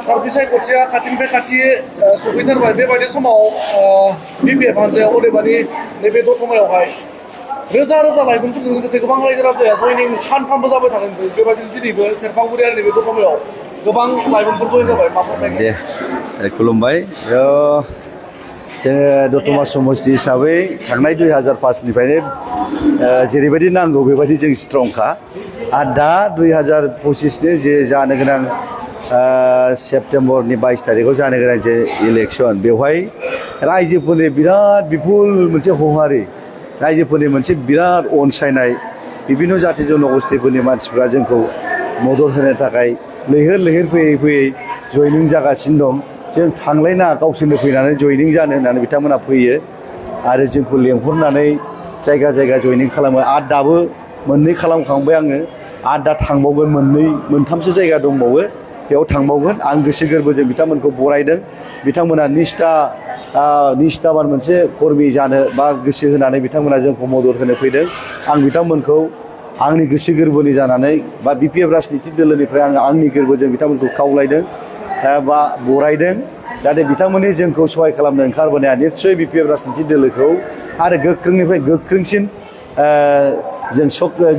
सार्भिसायख'थिया खाथिनिफ्राय खाथि सफैथारबाय बेबायदि समाव बिपिएफ हान्जाया अदेबानि नैबे दतमायावहाय रोजा रोजा लाइमोनफोरजों लोगोसे गोबां रायजो राजाया जयनिं सानफ्रामबो जाबाय थादों बेबायदिनो दिनैबो सेरफांगुरि आरो नैबे दतमायाव गोबां लाइमोनफोर जयन जाबाय मा फोरमायगोन दे खुलुमबाय जोङो दतमा समष्टि हिसाबै थांनाय 2005निफ्रायनो जेरैबायदि नांगौ बेबायदि जों स्ट्रंखा आरो दा 2025नि जे जानो गोनां सेप्टेम्बरनि 22 तारिखआव जानो गोनां जे इलेक्सन बेवहाय रायजोफोरनि बिराद बिपुल मोनसे हहारि रायजोफोरनि मोनसे बिराद अनसायनाय बिभिन्न जाति जनगोष्ठीफोरनि मानसिफ्रा जोंखौ मदद होनो थाखाय लैहोर लैहोर फैयै फैयै जयनिं जागासिनो दं जों थांलायना गावसोरनो फैनानै जयनिं जानो होननानै बिथांमोना फैयो आरो जोंखौ लेंहरनानै जायगा जायगा जयनिं खालामो आरो दाबो मोननै खालामखांबाय आङो आरो दा थांबावगोन मोनथामसो जायगा दंबावो बेयाव थांबावगोन आं गोसो गोरबोजों बिथांमोनखौ बरायदों बिथांमोना निष्ठाबान मोनसे कर्मि जानो बा गोसो होनानै बिथांमोना जोंखौ मदद होनो फैदों आं बिथांमोनखौ आंनि गोसो गोरबोनि जानानै बा बिपिएफ राजनिति दोलोनिफ्राय आङो आंनि गोरबोजों बिथांमोनखौ खावलायदों बा बरायदों जाहाथे बिथांमोननि जोंखौ सहाय खालामनो ओंखारबोनाया निस्सय बिपिएफ राजनिति दोलोखौ आरो गोख्रोंनिफ्राय गोख्रोंसिन जों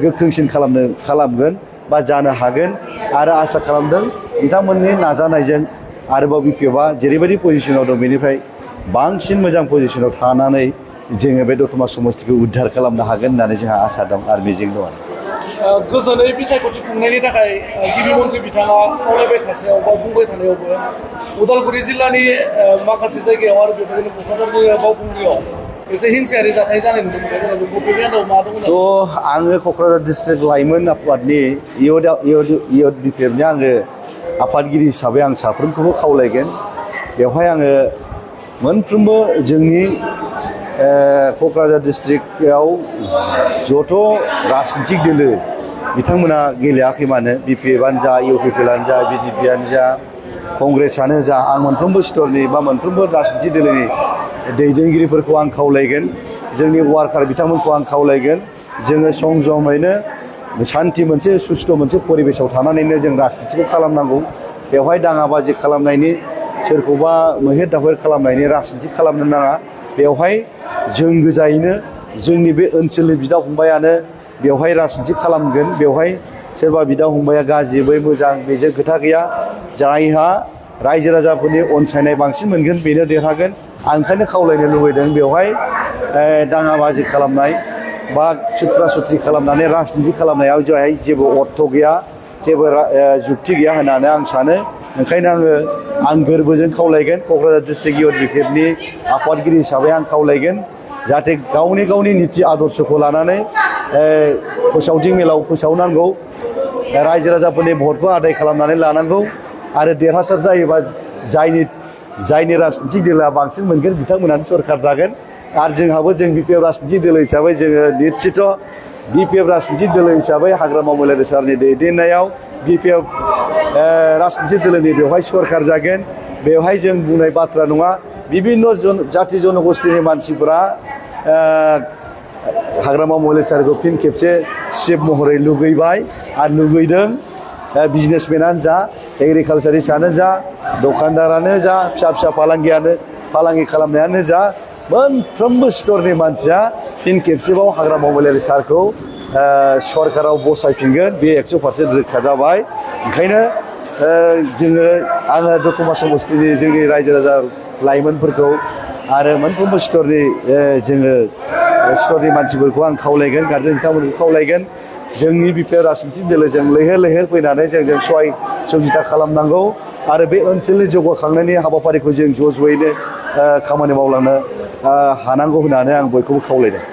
गोख्रोंसिन खालामगोन बा जानो हागोन आरो आसा खालामदों बिथांमोननि नाजानायजों आरोबाव बिपिएफआ जेरैबायदि पजिशनाव दं बेनिफ्राय बांसिन मोजां पजिशनाव थानानै जोङो बे दतमा समष्टिखौ उद्धार खालामनो हागोन होननानै जोंहा आसा दं आरो मिजिं दं गोजोनै बिसायख'थि खुंनायनि थाखाय गिबि मन्थ्रि बिथाङा खावलायबाय थानायाव बा बुंबाय थानायावबो उदालगुरि जिल्लानि माखासे जायगायाव आरो बेबायदिनो क'क्राझारनि बावखुंग्रियाव एसे हिंसायारि जाथाय जानाय नुनो मोनदों थ' आङो क'क्राझार डिस्ट्रिक्ट लाइमोन आफादनि इयथ बिपिएफनि आङो आफादगिरि हिसाबै आं साफ्रोमखौबो खावलायगोन बेवहाय आङो मोनफ्रोमबो जोंनि क'क्राझार डिस्ट्रिक्टआव जथ' राजनितिक दोलो बिथांमोना गेलेयाखै मानो बिपिएफआनो जा इउपिपिएलआनो जा बिजेपिआनो जा कंग्रेसआनो जा आं मोनफ्रोमबो स्तरनि बा मोनफ्रोमबो राजनितिक दोलोनि दैदेनगिरिफोरखौ आं खावलायगोन जोंनि वार्कार बिथांमोनखौ आं खावलायगोन जोङो संजमैनो सान्थि मोनसे सुस्थ' मोनसे परिबेसाव थानानैनो जों राजनितिखौ खालामनांगौ बेवहाय दाङाबाजि खालामनायनि सोरखौबा मैहेर दावहेर खालामनायनि राजनिति खालामनो नाङा बेवहाय जों गोजायैनो जोंनि बे ओनसोलनि बिदा फंबायानो बेवहाय राजनिति खालामगोन बेवहाय सोरबा बिदा फंबाया गाज्रि बै मोजां बेजों खोथा गैया जायहा रायजो राजाफोरनि अनसायनाय बांसिन मोनगोन बेनो देरहागोन आं ओंखायनो खावलायनो लुबैदों बेवहाय दाङाबाजि खालामनाय बा सुथ्रा सुथ्रि खालामनानै राजनिति खालामनायाव जाय जेबो अर्थ गैया जेबो जुक्ति गैया होननानै आं सानो ओंखायनो आं गोरबोजों खावलायगोन क'क्राझार डिस्ट्रिक्ट इयथ बिपिएफनि आफादगिरि हिसाबै आं खावलायगोन जाहाथे गावनि नीति आदर्शखौ लानानै फोसावदिं मेलाव फोसावनांगौ रायजो राजाफोरनि भटखौ आदाय खालामनानै लानांगौ आरो देरहासार जायोबा जायनि राजनितिक दोलोआ बांसिन मोनगोन बिथांमोनानो सरकार जागोन आरो जोंहाबो जों बिपिएफ राजनितिक दोलो हिसाबै जोङो निश्चित बिपिएफ राजनितिक दोलो हिसाबै हाग्रामा महिलारि सारनि दैदेननायाव बिपिएफ राजनितिक दोलोनि बेवहाय सरकार जागोन बेवहाय जों बुंनाय बाथ्रा नङा बिभिन्न जाति जनगोष्ठीनि मानसिफोरा हाग्रामा महिलारि सारखौ फिन खेबसे चिफ महरै लुगैबाय आरो लुगैदों बिजनेसमेनानो जा एग्रिकालसारिस्टआनो जा दखानदारानो जा फिसा फालांगि खालामनायानो जा मोनफ्रोमबो स्तरनि मानसिया फिन खेबसेबाव हाग्रामा महिलारि सारखौ सरकाराव बसायफिनगोन बे 100% रोखा जाबाय ओंखायनो आङो दतमा समष्टिनि जोंनि रायजो राजा लाइमोनफोरखौ आरो मोनफ्रोमबो स्तरनि स्तरनि मानसिफोरखौ आं खावलायगोन गारजेन बिथांमोनखौ खावलायगोन जोंनि बिपिएफ राजनितिक दोलोजों लैहोर लैहोर फैनानै जोंजों सहाय सहायता खालामनांगौ आरो बे ओनसोलनि जौगाखांनायनि हाबाफारिखौ जों ज'यैनो खामानि मावलांनो हानांगौ होननानै आं बयखौबो खावलायदों